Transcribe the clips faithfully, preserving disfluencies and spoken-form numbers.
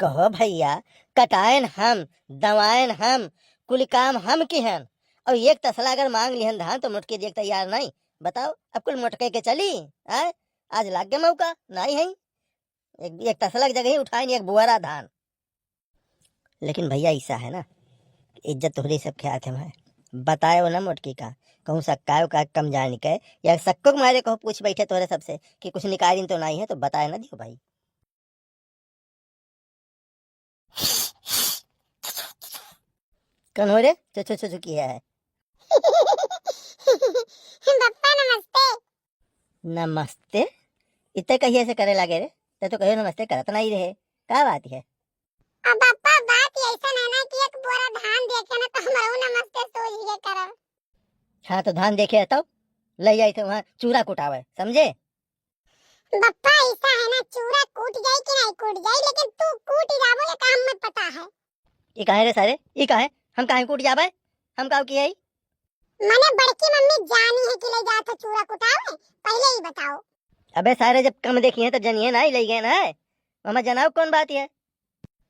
कहो भइया, कटाएन हम, दवाएन हम, कुल काम हम किहन, अउर एक तसला अगर माँग लिहन धान तो मोटकी देक तैयार नाहीं। बताओ, अब कुल मोटके के चली? आय, आज लाग गे मौका, नाहीं है। एक, एक तसला के जगह ही उठाएन एक बोरा धान। लेकिन भइया, ऐसा है ना, इज्जत तोहरे सबके हाथ में है। बतायो ना मोटकी का, कहूँ सक्कायो का कम जान के, या सक्को के मारे कहूँ पूछ बैठे तोहरे सबसे कि कुछ निकालिन तो नाहीं है, तो बताए ना दियो भाई। कौन हो रे? चो, चो, चो, चो किया है? बप्पा नमस्ते। नमस्ते? इतने कहिए से करे लागे रे? ते तो कहियो नमस्ते करत नाहीं रहे। का बात है? अब बप्पा, बात ऐसन है ना कि एक बोरा धान देखे ना तो हमरो नमस्ते सूझ गए करब। हाँ, तो धान देखे है तो ले जाई थे वहाँ चूरा कुटावे, समझे? बप्पा, ऐसा है ना, चूरा कूट जाई कि नाहीं कूट जाई, लेकिन तू कूट जाबो, ये काम में पता है। ई काहे रे सारे, ई काहे? हम काहे कूट जाबे? हम काव किहे? मने बड़की मम्मी जानी है कि ले जात है चूरा कुटावे, पहले ही बताओ। अबे सारे, जब कम देखी है तो जनिए ना ही ले गए ना है, मम्मा जनाओ कौन बात है?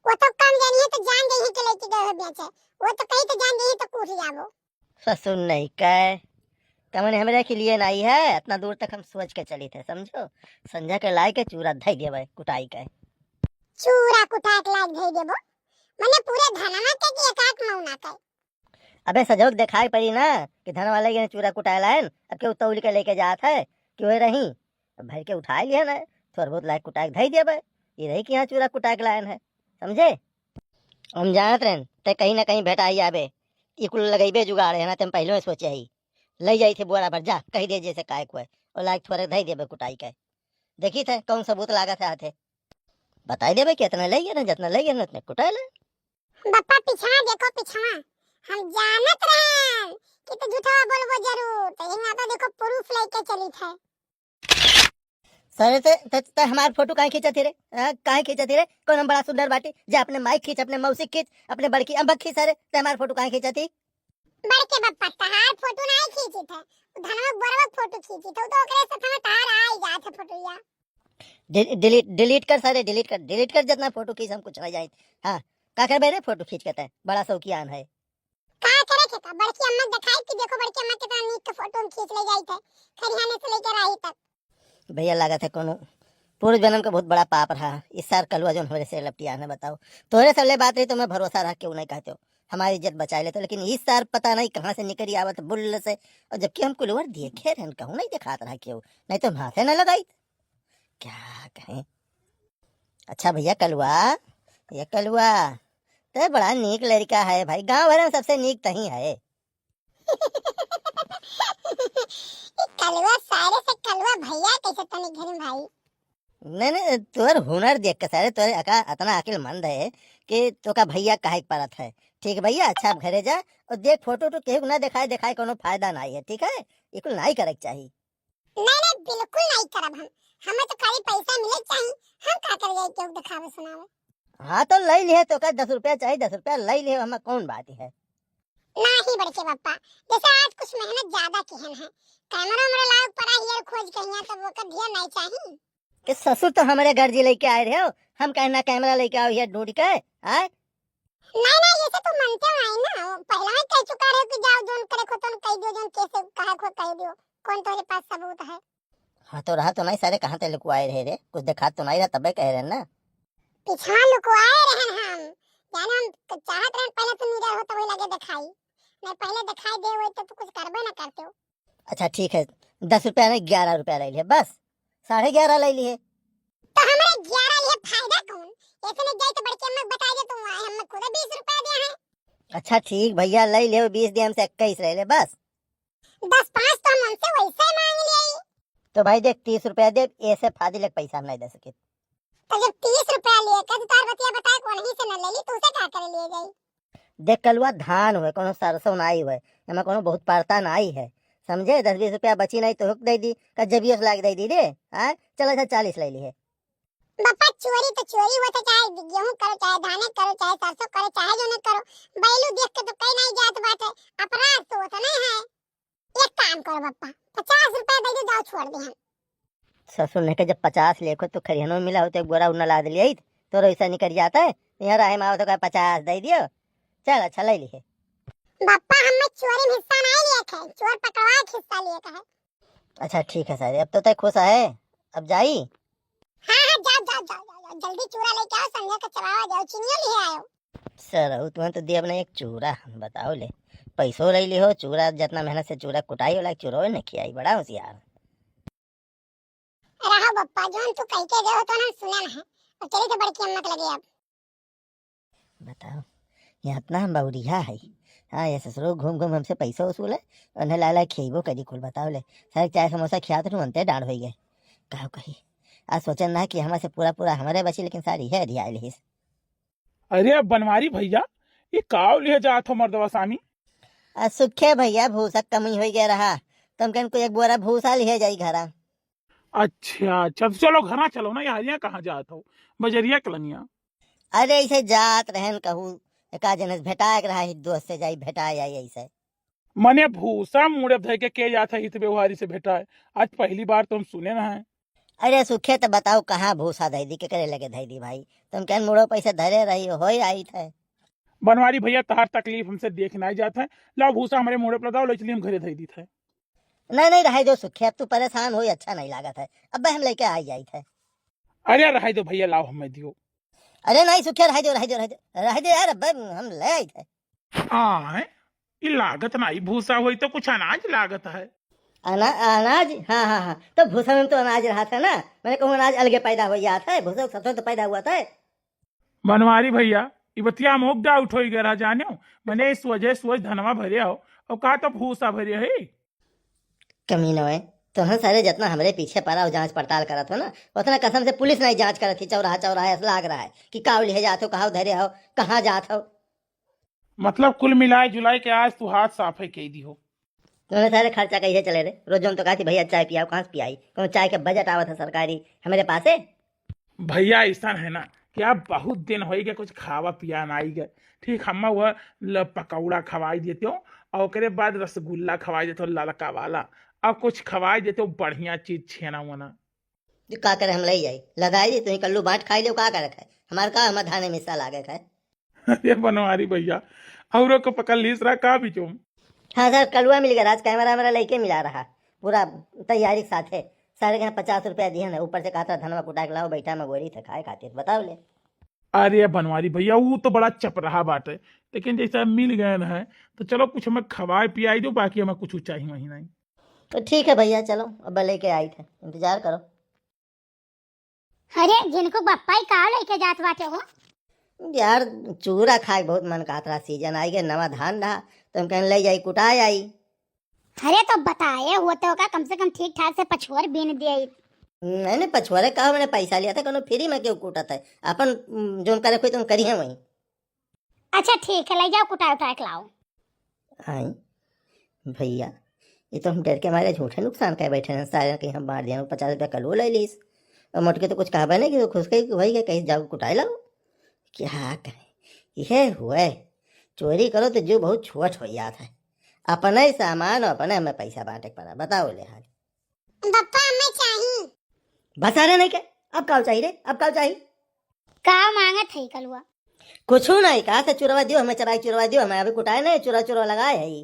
वो तो कम जानी है तो जान गई है कि लेके गए हो बेचे, वो तो कहीं तो जान गई है तो कूट जाबो। ससुर नहीं कहे, तमने हमरे के लिए नाहीं है, इतना दूर तक हम सोच के चली थे, समझो? संझा के लाई के चूरा धई देबे कुटाई के। चूरा कुटाई के लायक धई देबो, मने पूरे धनवा के कि एक आध मौना के? अबे सजोक देखाई पड़ी ना कि धन वाले के चूरा कुटाए लायन, अब केहू तौल के लेके जात है कि वही रही, अब भर के उठाए लिया ना, थोड़ बहुत लायक कुटाए के धई देबे, ये रही कि यहाँ चूरा कुटाए के लायन है, समझे? हम जानत रहन, ते कहीं ना कहीं भेटाई आबे, ई कुल लगइबे जुगाड़ है ना, ते हम पहले सोचे ही। ले जाई थे बोरा भर, जा, कही दे जैसे काय को है, और लायक थोड़े धई देबे कुटाई के। देखी थे कौन सबूत लागत है हाथे, बताई देबे कि इतना ले गए ना, जितना ले गए ना, उतने कुटाए ले। बप्पा पिछवा देखो, पिछवा, हम जानत रहन कि तो झूठवा बोलबो जरूर, तो यहाँ तो देखो proof लेके चली थे। सारे ते, ते, ते हमार फोटो काहे खींचत ही रे? हाँ, काहे खींचत ही रे? कौन हम बड़ा सुंदर बाटी? जा अपने माई खींच, अपने मौसी खींच, अपने बड़की अम्मा खींच, सारे ते हमार फोटो काहे खींचत ही? बड़के बप्पा, तहार फोटो नाहीं खींचित है, धनवा बरवा फोटो खींचित है, तो ओकरे से थमा तहार आई जात है फोटोया। डि-, delete, delete कर सारे, delete कर, delete कर, जितना फोटो खींच हम कुछ नहीं जाइत। हाँ, का करबे रे फोटो खींच के ते? बड़ा शौकियान है। का करे के का? बड़की अम्मा के देखाई कि देखो बड़की अम्मा कितना नीक के फोटो हम खींच ले जाई थे, खरिहाने से लेके राही तक। भइया, लागत है कोनो पूर्व जन्म का बहुत बड़ा पाप रहा। इस सार कलुआ जौन हमरे से लपटिया है, बताओ। तोहरे से ले बात रही तो मैं भरोसा रहा, क्यों नहीं कहते हो, हमारी इज्जत बचाए लेते हो, लेकिन इस सार पता नहीं कहाँ से निकली आवत बुल्ल से, और जबकि हम कुलवर देखे रहन, कहूँ नहीं देखात रहा क्यों, नहीं तो हम हाथे न लगाई। क्या कहें? अच्छा भइया कलुआ, ये कलुआ, ते बड़ा नीक लड़का है भाई, गांव भर में सबसे नीक तही है। ई कलुआ, सारे से कलुआ भइया कैसे तनी घिन भाई? नहीं, नहीं, तोर हुनर देख के सारे, तोरे अका-, अतना अकिलमंद है कि तोका भइया कहे के पड़त है। ठीक भइया, अच्छा अब घरे जा और देख फोटो वोटो केहू के ना देखाए, देखाए कोनो फायदा नाहीं है, ठीक है? ई कुल नाहीं करे के चाही। नहीं, नहीं, बिल्कुल नाहीं करब हम। हमें तो खाली पैसा मिले चाही, हम का कर जाए केहू देखावे सुनावे। हाँ, तो लई लिहे, तोका दस रुपया चाही, दस रुपया लई लिहे, हमें कौन बात है। नाहीं बड़के बप्पा, जैसे आज कुछ मेहनत ज्यादा किहन है, कैमरा वैमरा लाग पड़ा हियर खोज कहिया, तब ओकर धिया नाहीं चाही। के ससुर तो हमरे घर जी लेके आए रहे हो, हम कहना कैमरा लेके आओ हियर ढूंढ के, आए? नाहीं, नाहीं, जैसे तू मनते हो नाहीं ना, पहला ही कह चुका रहे कि जाओ जौन करे खो तौन कह दियो, जौन कैसे कहे खो कह दियो, कौन तोहरे पास सबूत है? हाँ, तो रहा तो नाहीं सारे, कहाँ ते लुकवाए रहे रे? कुछ देखात तो नाहीं रहा, तबे कहे रहे ना। पिछवा लुकवाए रहन हम, जाने हम क-, चाहत रहन पहले तू निडर हो तब वही लगे देखाई, नहीं पहले देखाई दे होई तो तू कुछ करबे ना करते हो। अच्छा ठीक है, दस रुपया नहीं, ग्यारह रुपया लई लिहे, बस साढ़े ग्यारह लई लिहे। तो हमरे ग्यारह लिहे फायदा कौन? इतने जाई तो बड़के अम्मा के बताई दे, तू आए, हमें खुद बीस रुपया दे हैं। अच्छा ठीक भइया, लई लिहे, बीस दे हमसे इक्कीस रह ले बस। दस पाँच तो हम उनसे वैसे मांग लिए। तो भाई देख, तीस रुपया दे, ऐसे फाजिल के पैसा हम नहीं दे सके। तो जब तीस रुपया लिए के तो तार बतिया बताए, कौन ही से न ले ली, तू से का करे लिए जाई? देख कलुआ, धान हुए, कोनो सरसों नाई हुए, एमा कोनो बहुत परता नाई है, समझे? दस बीस रुपया बची नाई तो हुक दे दी, का जबियो से लाग दे दी रे। हाँ, चलो अच्छा, चालीस ले ली है। बप्पा, चोरी तो चोरी होत है, चाहे गेहूं करो, चाहे धाने करो, चाहे सरसों करो, चाहे जो न करो, बैलू देख के तो कहीं नहीं जात बाटे, अपराध तो होता नहीं है। एक काम करो बप्पा, पचास रुपया दे दो, जाओ छोड़ दे हम। ससुर ने के जब पचास लेखो तो खरिहनो में मिला होते, एक बोरा उन्ना लाद लिया ही, तोरो हिस्सा निकल जात है, यहाँ रहे में आवत हो, कहे पचास दे दियो, चल अच्छा ले लिहे। बप्पा, हमें चोरी में हिस्सा नहीं लिए थे, चोर पकड़वा के हिस्सा लिए थे। अच्छा ठीक है सर, अब तो तय खुश है, अब जाई। हाँ, हाँ, जाओ, जाओ, जाओ, जाओ, जाओ, जल्दी चूरा लेके आओ, संध्या के चलावा जाओ, चीनियो लिए आयो। सर, उ तुहन तो दिया अपना एक चूरा, हम बताओ ले, पैसो ले लिहो, चूरा जितना मेहनत से चूरा कुटाई होला, चूरो न खियाई, बड़ा होशियार। रहो बप्पा, जोन तू कह के गए हो तो ना सुने ना है, और तेरी तो बड़की हिम्मत लगी अब। बताओ, ये इतना हम बौरिया है। हाँ, ये ससुरो घूम घूम हमसे पैसा वसूले, उन्हें ला ला खियाइबो करी कुल, बताओ ले। सारे चाय समोसा खियात रहूं, अंते डांड होई गए। का कही, आज सोचन ना कि हमारे से पूरा पूरा हमारे बची, लेकिन सारी है रिया लिहिस। अरे बनवारी भैया, ये काव लिहे जात हो मर्दवा सामी? आ, सुखे भैया, भूसा कमी होई गया रहा, तुम कहन को एक बोरा भूसा लिहे जाई घरा। अच्छा, अच्छा, तो चलो घरा चलो ना यार, यहाँ कहाँ जात हो? बजरिया के लनिया। अरे ऐसे जात रहन कहूँ, एका जने से भेटाए के रहा, ही दोस्त से जाई भेटाए आई ऐसे। मने भूसा मुड़े धइ के, के जात है हित व्यवहारी से भेटाए? आज पहली बार तो हम सुने ना है। अरे सुखे तो बताओ कहाँ भूसा धइ दी, केकरे लगे धइ दी भाई? तुम कहन मुड़ो पैसे धरे रही हो, होई आई थे। बनवारी भैया तहार तकलीफ हमसे देख नहीं जात है, लाओ भूसा हमारे मुड़े पर दाओ, ले चलिए हम घरे धइ दी थे। नहीं, नहीं, रहे दो सुखे, अब तू परेशान होई, अच्छा नहीं लागत है। अब हम लेके आ जाई थे। अरे रहे दो भैया, लाओ हमें दियो। अरे नहीं सुखे, रहे दो, रहे दो, रहे दो, रहे दो यार, अब हम ले आई थे। आए, ई लागत नहीं भूसा होई तो कुछ अनाज लागत है। अना-, अनाज? हाँ, हाँ, हाँ, तो भूसा में तो अनाज रहा था ना, मैंने कहूँ अनाज अलगे पैदा हो जात है, भूसा सबसे तो पैदा हुआ था। बनवारी भैया, ई बतिया में डाउट होई गया रहा, जानियो, मने इस वजह से वही धनवा भरे हो, और का तो भूसा भरे है। कमीनवे, तोहन सारे जितना हमरे पीछे पड़ा हो, जांच पड़ताल करत हो ना, उतना कसम से पुलिस नहीं जांच करत थी, चौराहा चौराहा ऐसा लाग रहा है कि काव लिहे जात हो, कहाँ धरे हो, कहाँ जात हो। मतलब कुल मिलाए जुलाए के आज तू हाथ साफ है कह दी हो। तोहने सारे खर्चा कैसे चले रे? रोज हम तो कहती भैया चाय पियाओ, कहाँ से पियाई? कौन चाय के बजट आवत है सरकारी हमरे पासे? भैया ऐसा है ना कि आप बहुत दिन हो गए कुछ खावा पिया ना आई गए। ठीक हम वह ल-, पकौड़ा खवाई देते हो और ओकरे बाद रसगुल्ला खवाई देते हो ललका वाला, और कुछ खवाई देते हो बढ़िया चीज छेना वना। जो का करे हम ले जाई, लदाई दी, तुही कल्लू बांट खाई ले, का करे खाए? हमार का, हमार धाने में हिस्सा लागे खाए। अरे बनवारी भैया, औरों को पकड़ लीस रहा का बिचो में? हाँ सर, कलुआ मिल गया, आज कैमरा वैमरा लेके मिला रहा, पूरा तैयारी के साथ है। सारे के यहाँ पचास रुपया दिए ना, ऊपर से कहता धनवा कुटा के लाओ, बैठा में गोरी थे खाए खातिर, बताओ ले। अरे बनवारी भैया, वो तो बड़ा चपराहा बात है, लेकिन जैसे अब मिल गए ना है, तो चलो कुछ हमें खवाए पियाई दो, बाकी हमें कुछ चाहिए वही नहीं। तो ठीक है भैया, चलो अब लेके आई थे, इंतजार करो। अरे, जिनको बप्पा ही का लेके जात बाटे हो? यार, चूरा खाए बहुत मन कहत रहा, सीजन आई गए, नवा धान रहा, तो हम कहन ले जाई, कुटाए आई। अरे, तो बताए हुआ तो का, कम से कम ठीक ठाक से पछुअर बीन दे। नहीं, नहीं, पछुअरे का, मैंने पैसा लिया था, कोनो फ्री में क्यों कूटत है? अपन, उम, जोन करे कोई तुम करी है वहीं। अच्छा ठीक है, ले जाओ, कुटाए उटाए के लाओ। आई भैया, ये तो हम डर के मारे झूठे नुकसान कर बैठे हैं, सारे कहीं हम बांट दिया, पचास रुपया कलू ले लीस। और मोटके तो कुछ कहबे नहीं कि खुश के वही के कहीं जाओ कुटाए लाओ। क्या कहें, यह हुए, चोरी करो तो जो बहुत छोट हो जात है, अपने ही सामान और अपने हमें पैसा बांटे के पड़ा, बताओ ले हाल। बप्पा, हमें चाही। बस अरे नहीं के, अब काव चाहिए रे, अब काव चाहिए? का मांगत है कलुआ? कुछ नहीं, कहा से चुरवा दियो, हमें चराई चुरवा दियो, हमें अभी कुटाए नहीं, चुरा चुरवा लगाए है।